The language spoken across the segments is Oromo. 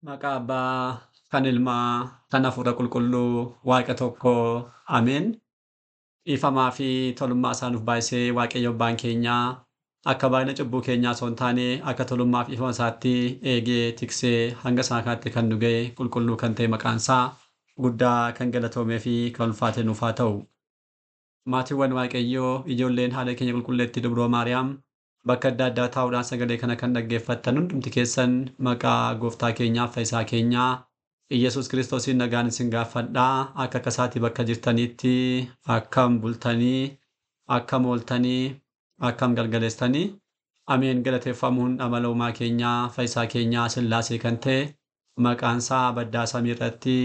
Maqaa Abbaa, kan Ilmaa, kan Hafuura Qulqulluu, Waaqa tokko, Ameen. Dhiifamaa fi tolummaa isaa nuuf baay'isee Waaqayyo Abbaan keenyaa akka baay'ina cubbuu keenyaa osoo hin taane akka tolummaa fi dhiifama isaatti eegee tiksee hanga isaa kanatti kan nu ga'e qulqulluu kan ta'e maqaan isaa guddaa kan galatoomee fi kan ulfaate nuuf haa ta'u. Maatiiwwan Waaqayyoo, ijoolleen haadha keenya qulqulleettii Dubroo Maariyaam bakka adda addaa taa'uudhaan sagalee kana kan dhaggeeffattan hundumti keessan maqaa gooftaa keenyaaf fayyisaa keenyaa Iyyasuus Kiristoosiin nagaan isin gaafadhaa. Akka akkasaatii bakka jirtanitti akkam bultanii, akkam ooltanii, akkam galgaleessitanii. Ameen. Galateeffamuun amala uumaa keenyaa fayyisaa keenyaa Sillaasee kan ta'e maqaan isaa baddaa samii irratti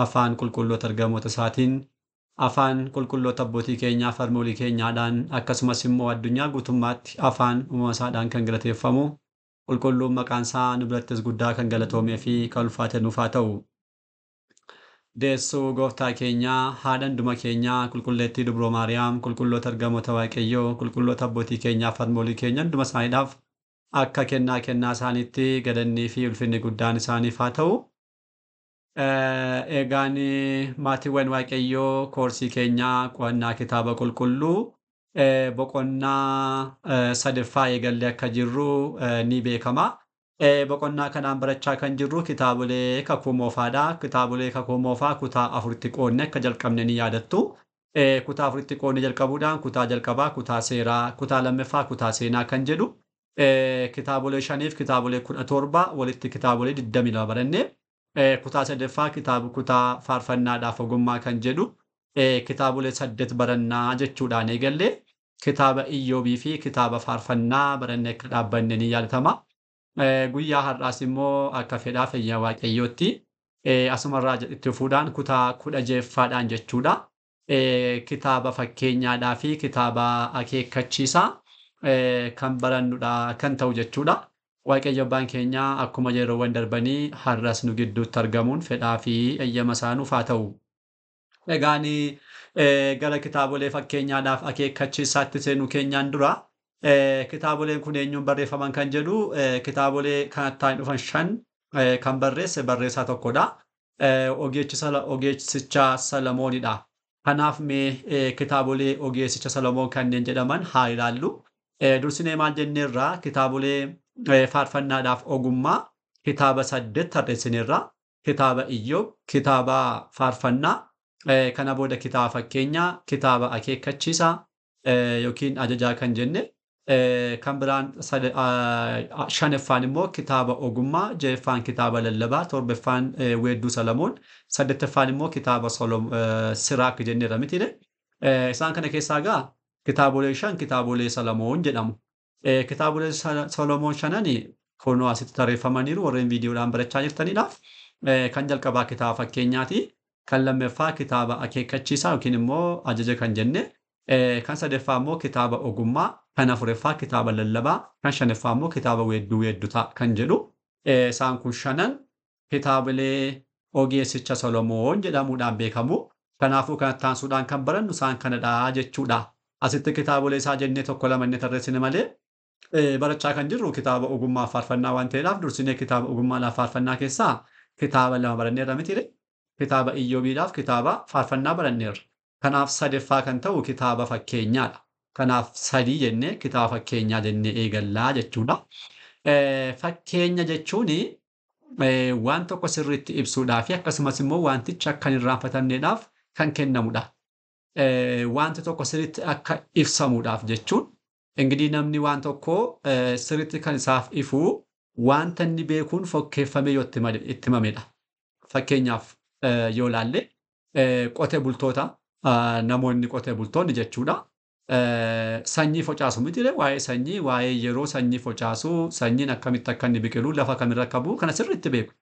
afaan qulqulloota ergamoota isaatiin, afaan qulqulloota abbootii keenyaa farmoolii keenyaadhaan, akkasumas immoo addunyaa guutummaatti afaan uumama isaadhaan kan galateeffamu qulqulluun maqaan isaa nu birattis guddaa kan galatoomee fi kan ulfaate nuuf haa ta'u. Deessuu gooftaa keenyaa, haadha hunduma keenyaa qulqulleettii Dubroo Maariyaam, qulqulloota ergamoota Waaqayyoo, qulqulloota abbootii keenyaa farmoolii keenya hunduma isaaniidhaaf akka kennaa kennaa isaaniitti galannii fi ulfinni guddaan isaaniif haa ta'u. Egaan maatiiwwan Waaqayyoo, koorsii keenyaa qo'annaa kitaaba qulqulluu boqonnaa sadaffaa eegallee akka jirru ni beekama. Boqonnaa kanaan barachaa kan jirru kitaabolee kakuu moofaadha. Kitaabolee kakuu moofaa kutaa afuritti qoodne akka jalqabne ni yaadattu. Kutaa afuritti qoodne jalqabuudhaan kutaa jalqabaa kutaa seeraa, kutaa lammaffaa kutaa seenaa kan jedhu kitaabolee 5 kitaabolee 17 walitti kitaabolee 22 baranne. Kutaa sadaffaa kitaaba kutaa faarfannaadhaaf ogummaa kan jedhu kitaabolee 8 barannaa jechuudhaan eegalle. Kitaaba Iyyoobii fi kitaaba faarfannaa barannee akka dhaabbanne ni yaadatama. Guyyaa har'aas immoo akka fedhaa fayyaa Waaqayyootti asumarraa itti fufuudhaan kutaa 16ffaadhaan jechuudha. Kitaaba fakkeenyaadhaa fi kitaaba akeekkachiisaa kan barannudha kan ta'u jechuudha. Waaqayyo Abbaan keenya akkuma yeroowwan darbanii har'as nu gidduutti argamuun fedhaa fi eeyyama isaa nuuf haa ta'u. Egaan gara kitaabolee fakkeenyaadhaaf akeekkachiisaatti seenuu keenyaan dura kitaaboleen kun eenyuun barreeffaman kan jedhu kitaabolee kanatti dhufan 5 kan barreesse barreessaa tokkodha. Ogeessicha Salamoonidha. Kanaaf mee kitaabolee ogeessicha Salamoon kanneen jedhaman haa ilaallu. Dursinee maal jenneerraa kitaabolee faarfannaadhaaf ogummaa kitaaba 8 tarreessineerra. Kitaaba Iyyoob, kitaaba faarfannaa, kana booda kitaaba fakkeenyaa, kitaaba akeekkachiisaa yookiin ajajaa kan jenne, kan biraan 5ffaan immoo kitaaba ogummaa, 6ffaan kitaaba lallabaa, 7ffaan weedduu Salamoon, 8ffaan immoo kitaaba Siraak jenneerra mitiire. Isaan kana keessaa egaa kitaabolee 5 kitaabolee Salamoon jedhamu. Kitaabolee Solomoon 5 kunoo asitti tarreeffamaniiru warreen viidiyoodhaan barachaa jirtaniidhaaf. Kan jalqabaa kitaaba fakkeenyaati. Kan lammaffaa kitaaba akeekkachiisaa yookiin immoo ajaja kan jenne. Kan sadaffaa immoo kitaaba ogummaa, kan afuraffaa kitaaba lallabaa, kan shanaffaa immoo kitaaba weedduu weeddutaa kan jedhu. Isaan kun 5 kitaabilee ogeessicha Solomoon jedhamuudhaan beekamu. Kanaafuu kanatti aansuudhaan kan barannu isaan kanadha jechuudha. Asitti kitaabolee isaa jennee 1 2 inni tarreessine malee barachaa kan jirru kitaaba ogummaa faarfannaa waan ta'eedhaaf dursinee kitaaba ogummaadhaaf faarfannaa keessaa kitaaba 2 baranneerra mitiire. Kitaaba Iyyoobiidhaaf kitaaba faarfannaa baranneerra. Kanaaf sadaffaa kan ta'u kitaaba fakkeenyaadha. Kanaaf 3 jennee kitaaba fakkeenyaa jennee eegallaa jechuudha. Fakkeenya jechuun waan tokko sirriitti ibsuudhaa fi akkasumas immoo wantichi akka hin irraanfatamneedhaaf kan kennamudha. Wanti tokko sirriitti akka ibsamuudhaaf jechuun ingidihi namni waan tokko sirriitti kan isaaf ifu wanta inni beekuun fokkeeffamee yoo itti himamedha. Fakkeenyaaf yoo ilaalle qote bultoota, namoonni qote bultoonni jechuudha. Sanyii facaasu miti, waa'ee sanyii, waa'ee yeroo sanyii facaasu, sanyiin akkamitti akka inni biqilu, lafa kamirra akka bu'u kana sirriitti beeku.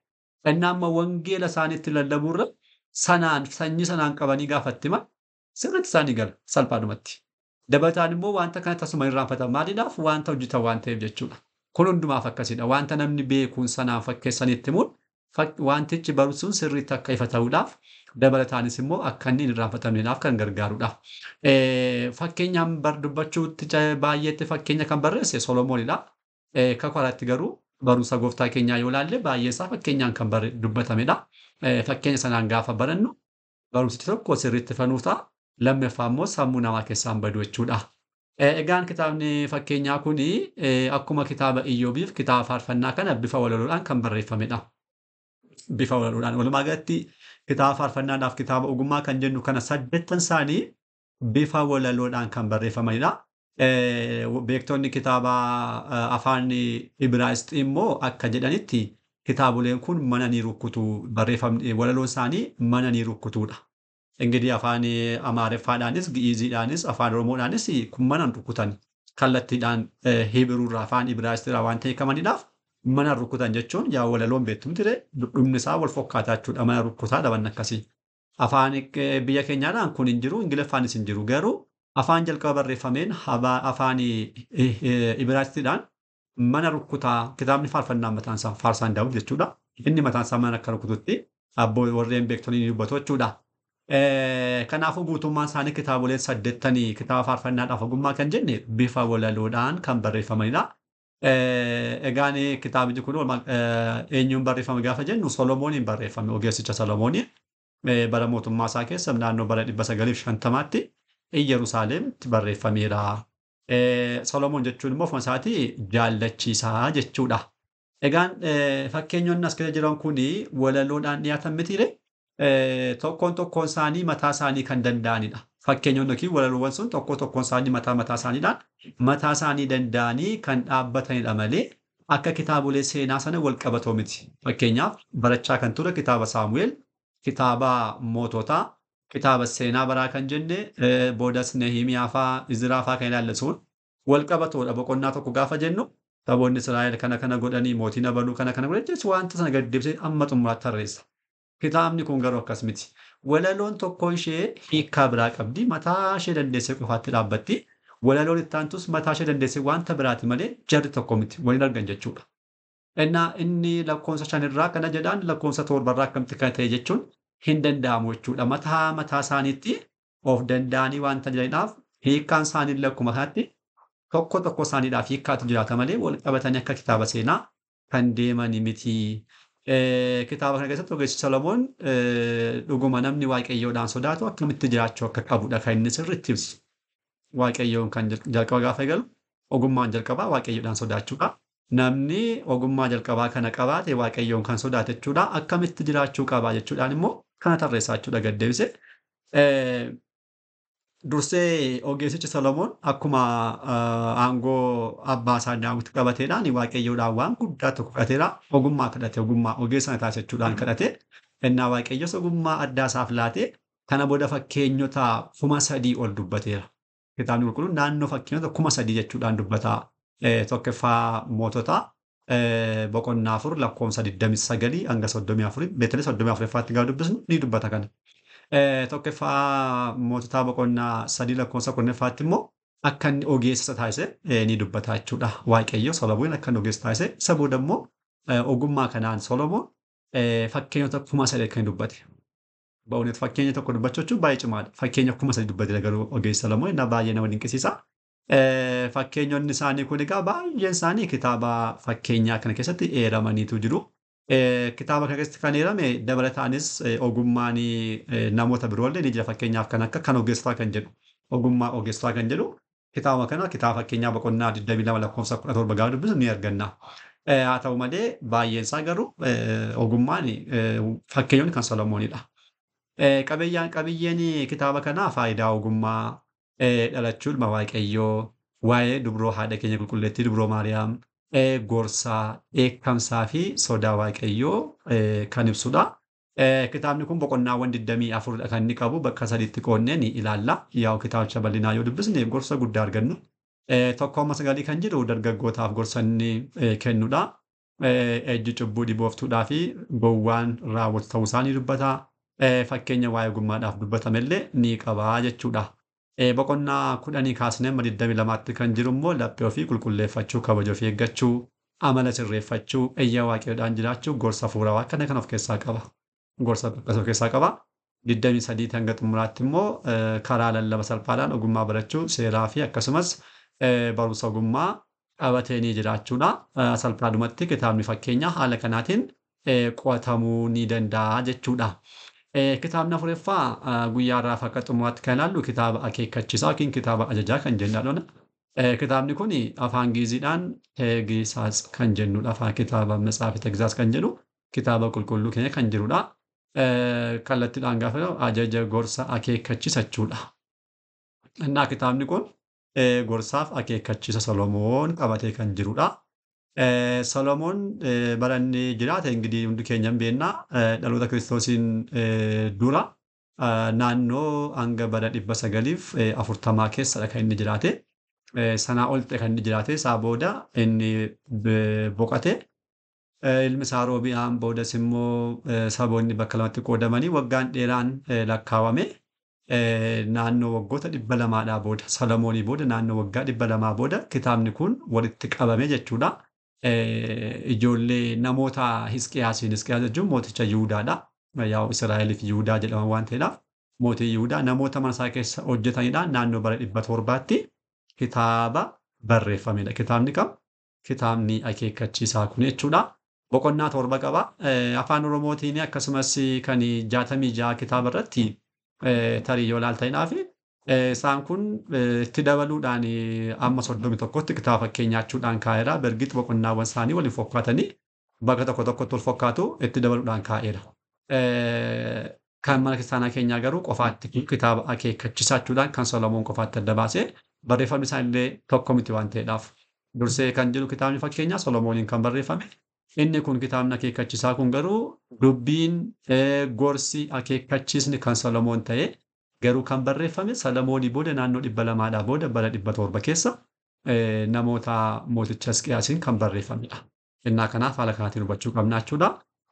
Inni amma wangeela isaaniitti lallabuurra sanaan sanyii sanaan qabanii gaafatti himan sirriitti isaanii gala salphaadhumatti. Dabalataan immoo wanta kana tasuma hin irraanfatan, maaliidhaaf wanta hojjetan waan ta'eef jechuudha. Kun hundumaaf akkasidha. Wanta namni beekuun sanaan fakkeessanitti himuun wantichi barumsuun sirriitti akka ifa ta'uudhaaf, dabalataanis immoo akka inni hin irraanfatamneedhaaf kan gargaarudha. Fakkeenyaan bar dubbachuutti baay'eetti fakkeenya kan barreesse Solomoonidha. Kakuu haaraatti garuu Barumsa gooftaa keenyaa yoo ilaalle baay'een isaa fakkeenyaan kan dubbatamedha. Fakkeenya sanaan gaafa barannu barumsichi tokko sirriitti fanuuf ta'a. Lammaffaa immoo sammuu namaa keessaan badu jechuudha. Egaan kitaabni fakkeenyaa kun akkuma kitaaba Iyyoobiif kitaaba faarfannaa kana bifa walaloodhaan kan barreeffamedha. Bifa walaloodhaan walumaa galatti kitaaba faarfannaadhaaf kitaaba ogummaa kan jennu kana saddeettan isaanii bifa walaloodhaan kan barreeffamanidha. Beektonni kitaaba afaan Ibraayisxii immoo akka jedhanitti kitaaboleen kun mana ni rukkutu, barreeffamni walaloon isaanii mana ni rukkutuudha. Ingidihi afaan Amaareffaadhaanis, Gi'iiziidhaanis, afaan Oromoodhaanis kun mana hin rukutan. Kallattiidhaan Hibiruurraa afaan Ibraayisxiirraa waan hiikamanidhaaf mana rukutan jechuun yaa walaloon beektumti dhumni isaa wal fakkaataa jechuudha. Mana rukutaa dhaban akkasii. Afaan biyya keenyaadhaan kun hin jiru, Ingiliffaanis hin jiru. Garuu afaan jalqaba barreeffameen afaan Ibraayisxiidhaan mana rukutaa kitaabni faarfannaa mataan isaa faarsaan Daawit jechuudha. Inni mataan isaa mana akka rukututti abboo warreen beektonni ni dubbatu jechuudha. Kanaafuu guutummaan isaanii kitaaboleen saddeettanii kitaaba faarfannaadhaaf ogummaa kan jenne bifa walaloodhaan kan barreeffamanidha. Egaan kitaabichi kun eenyuun barreeffame gaafa jennu Solomooniin barreeffame, ogeessicha Solomooniin bara mootummaa isaa keessa naannoo bara 950tti Iyyerusaalemitti barreeffameera. Solomoon jechuun immoo ofuma isaatii jaallachiisaa jechuudha. Egaan fakkeenyonni as keessa jiran kun walaloodhaan dhiyaatan mitiire tokkoon tokkoon isaanii mataa isaanii kan danda'anidha. Fakkeenyonni yookiin walaloowwan sun tokko tokkoon isaanii mataa mataa isaaniidhaan mataa isaanii danda'anii kan dhaabbatanidha malee akka kitaabolee seenaa sana wal qabatoo miti. Fakkeenyaaf barachaa kan ture kitaaba Saamu'eel, kitaaba moototaa, kitaaba seenaa baraa kan jenne boodas Nehimiyaa fa'aa, Izraa fa'aa kan ilaallatuun wal qabatoodha. Boqonnaa tokko gaafa jennu saboonni Israa'el kana kana godhanii mootiin abaluu kana kana godhan jechuun wanta sana gadi deebisee amma xumuraatti tarreessa. Kitaabni kun garuu akkas miti. Walaloon tokko ishee hiikkaa biraa qabdi. Mataa ishee dandeessee qofaatti dhaabbatti. Walaloon itti aantus mataa ishee dandeessee wanta biraati malee jarri tokko miti. Waliin argan jechuudha. Innaa inni lakkoofsa shanirraa kana jedhaan lakkoofsa torbarraa akkamitti kana ta'e jechuun hin danda'amu jechuudha. Mataa mataa isaaniitti of danda'anii wanta jiraniidhaaf hiikkaan isaanii akkuma kanatti tokko tokko isaaniidhaaf hiikkaatu jiraata malee wal qabatanii akka kitaaba seenaa kan deeman miti. Kitaaba kana keessatti ogeessi Solomoon dhuguma namni waaqayyoodhaan sodaatu akkamitti jiraachuu akka qabudha kan inni sirriitti ibsu. Waaqayyoon kan jalqaba gaafa eegalu ogummaan jalqabaa waaqayyoodhaan sodaachuudha. Namni ogummaa jalqabaa kana qabaate waaqayyoon kan sodaate jechuudha. Akkamitti jiraachuu qabaa jechuudhaan immoo kana tarreessaa jechuudha gad deebise. Dursee ogeessichi Solomoon akkuma aangoo abbaa isaa Daawit qabateedhaan waaqayyoodhaan waan guddaa tokko kadhateera. Ogummaa kadhate, ogummaa ogeessa na taasise jechuudhaan kadhate. Innaa waaqayyos ogummaa addaa isaaf laate. Kana booda fakkeenyota 3,000 ol dubbateera. Kitaabni qulqulluun naannoo fakkeenyota 3,000 jechuudhaan dubbata. Tokkoffaa moototaa boqonnaa 4 lakkoofsa 29 hanga 34 beektanis 34ffaatti gaafa dubbisnu ni dubbata kana. Tokkoffaa moototaa boqonnaa 3 lakkoofsa 10ffaatti immoo akka inni ogeessa taasise ni dubbata jechuudha. Waaqayyo Solomoon akka inni ogeessa taasise isa booda immoo ogummaa kanaan Solomoon fakkeenyota 3,000 kan dubbate. Ba'uunet fakkeenya tokko dubbachuu jechuun baay'ee cimaadha. Fakkeenya 3,000 dubbate garuu ogeessa Solomoon innaa baay'ee nama dinqisiisa. Fakkeenyonni isaanii kun egaa baay'een isaanii kitaaba fakkeenyaa kana keessatti eeramaniitu jiru. Kitaaba kana keessatti kan eerame dabalataanis ogummaan namoota biroollee ni jira. Fakkeenyaaf kan akka kan ogeessotaa kan jedhu ogummaa ogeessotaa kan jedhu kitaaba kana kitaaba fakkeenyaa boqonnaa 22 lakkoofsa 17 gaafa dubbisu ni arganna. Haa ta'u malee baay'een isaa garuu ogummaan fakkeenyonni kan Solomoonidha. Qabiyyeen kitaaba kanaa faayidaa ogummaa, dhalachuu ilma waaqayyoo, waa'ee dubroo haadha keenya qulqulleettii dubroo Maariyaam, gorsaa, dheekkamsaa fi sodaa waaqayyoo kan ibsudha. Kitaabni kun boqonnaawwan 24 kan inni qabu bakka sadiitti qoodnee ni ilaalla. Yaa'u kitaabicha bal'inaa yoo dubbisne gorsa guddaa argannu. 1-9 kan jedhu dargaggootaaf gorsa inni kennudha. Ejji cubbuu dhibooftuudhaa fi gowwaan raawwatu ta'uu isaa ni dubbata. Fakkeenya waa'ee ogummaadhaaf dubbatamellee ni qaba jechuudha. Boqonnaa 10 kaasnee amma 22tti kan jiru immoo laphee ofii qulqulleeffachuu, kabaja ofii eeggachuu, amala sirreeffachuu, iyya waaqayyoodhaan jiraachuu, gorsa hafuurawaa kana kan of keessaa qaba. Gorsa akkas of keessaa qaba. 23 hanga xumuraatti immoo karaa lallaba salphaadhaan ogummaa barachuu, seeraa fi akkasumas barumsa ogummaa qabatee ni jiraachuudha. Salphaadhumatti kitaabni fakkeenyaa haala kanaatiin qo'atamuu ni danda'a jechuudha. Kitaabni afuraffaa guyyaa har'aaf akka xumuraatti kan ilaallu kitaaba akeekkachiisaa yookiin kitaaba ajajaa kan jennudha. Kitaabni kun afaan Giiziidhaan Teegisaas kan jennudha. Afaan kitaaba Matsaafi Tegisaas kan jedhu kitaaba qulqulluu keenya kan jirudha. Kallattiidhaan gaafa jedhamu ajaja gorsa akeekkachiisa jechuudha. Innaa kitaabni kun gorsaaf akeekkachiisa Solomoon qabatee kan jirudha. Solomoon bara inni jiraate ingidihi hundi keenya hin beekna. Dhaloota Kiristoosiin dura naannoo hanga bara 940 keessadha kan inni jiraate. Sanaa ol ta'e kan inni jiraate. Isaa booda inni boqote. Ilmi isaa Roobi'aam boodas immoo saboonni bakka lamatti qoodamanii waggaan dheeraan lakkaawame. Naannoo waggoota 200dhaa booda Solomoonii booda naannoo waggaa 200 booda kitaabni kun walitti qabame jechuudha. Ijoollee namoota Hisqiyaasiin, Hisqiyaas jechuun mooticha Yihudaadha. Yaa'u Israa'eliif Yihudaa jedhama waan ta'eedhaaf mootii Yihudaa namoota mana isaa keessa hojjetanidha. Naannoo bara 700tti kitaaba barreeffamedha. Kitaabni kam? Kitaabni akeekkachiisaa kun jechuudha. Boqonnaa 7 qaba. Afaan Oromootiin akkasumas kan 66 kitaaba irratti tarii yoo ilaaltaniidhaaf isaan kun itti dabaluudhaan amma 31tti kitaaba fakkeenyaachuudhaan kaa'eera. Bergit boqonnaawwan isaanii waliin fokkaatanii bakka tokko tokkotti wal fakkaatu itti dabaluudhaan kaa'eera. Kan mana kiristaanaa keenyaa garuu qofaatti kitaaba akeekkachiisaachuudhaan kan Solomoon qofaatti adda baasee barreeffamni isaa illee tokko miti waan ta'eedhaaf. Dursee kan jiru kitaabni fakkeenyaa Solomooniin kan barreeffame. Inni kun kitaabni akeekkachiisaa kun garuu dubbiin gorsi akeekkachiisni kan Solomoon ta'e garuu kan barreeffame Solomoonii booda naannoo 200dhaa booda bara 700 keessa namoota mooticha Hisqiyaasiin kan barreeffamedha. Innaa kanaaf haala kanaatiin hubachuu qabna jechuudha.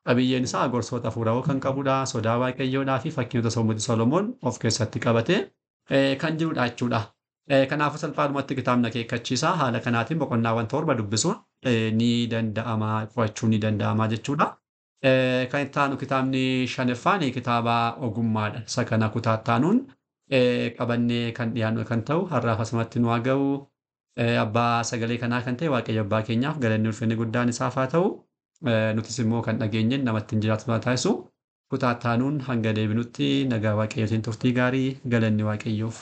Qabiyyeen isaa gorsoota hafuurawoo kan qabudha. Sodaa Waaqayyoodhaa fi fakkeenyota mootii Solomoon of keessatti qabatee kan jirudha jechuudha. Kanaafuu salphaadhumatti kitaabni akeekkachiisaa haala kanaatiin boqonnaawwan 7 dubbisuun ni danda'ama, qo'achuun ni danda'ama jechuudha. Kan itti aanu kitaabni shanaffaan kitaaba ogummaadha. Isa kana kutaa itti aanuun qabannee kan dhiyaannu kan ta'u har'aaf asumatti nu haa ga'u. Abbaa sagalee kanaa kan ta'e Waaqayyo abbaa keenyaaf galanni ulfinni guddaan isaaf haa ta'u. Nutis immoo kan dhageenyeen namatti hin jiraatu nu taasisu. Kutaa itti aanuun hanga deebinutti nagaa Waaqayyootiin turtii gaarii, galanni Waaqayyoof.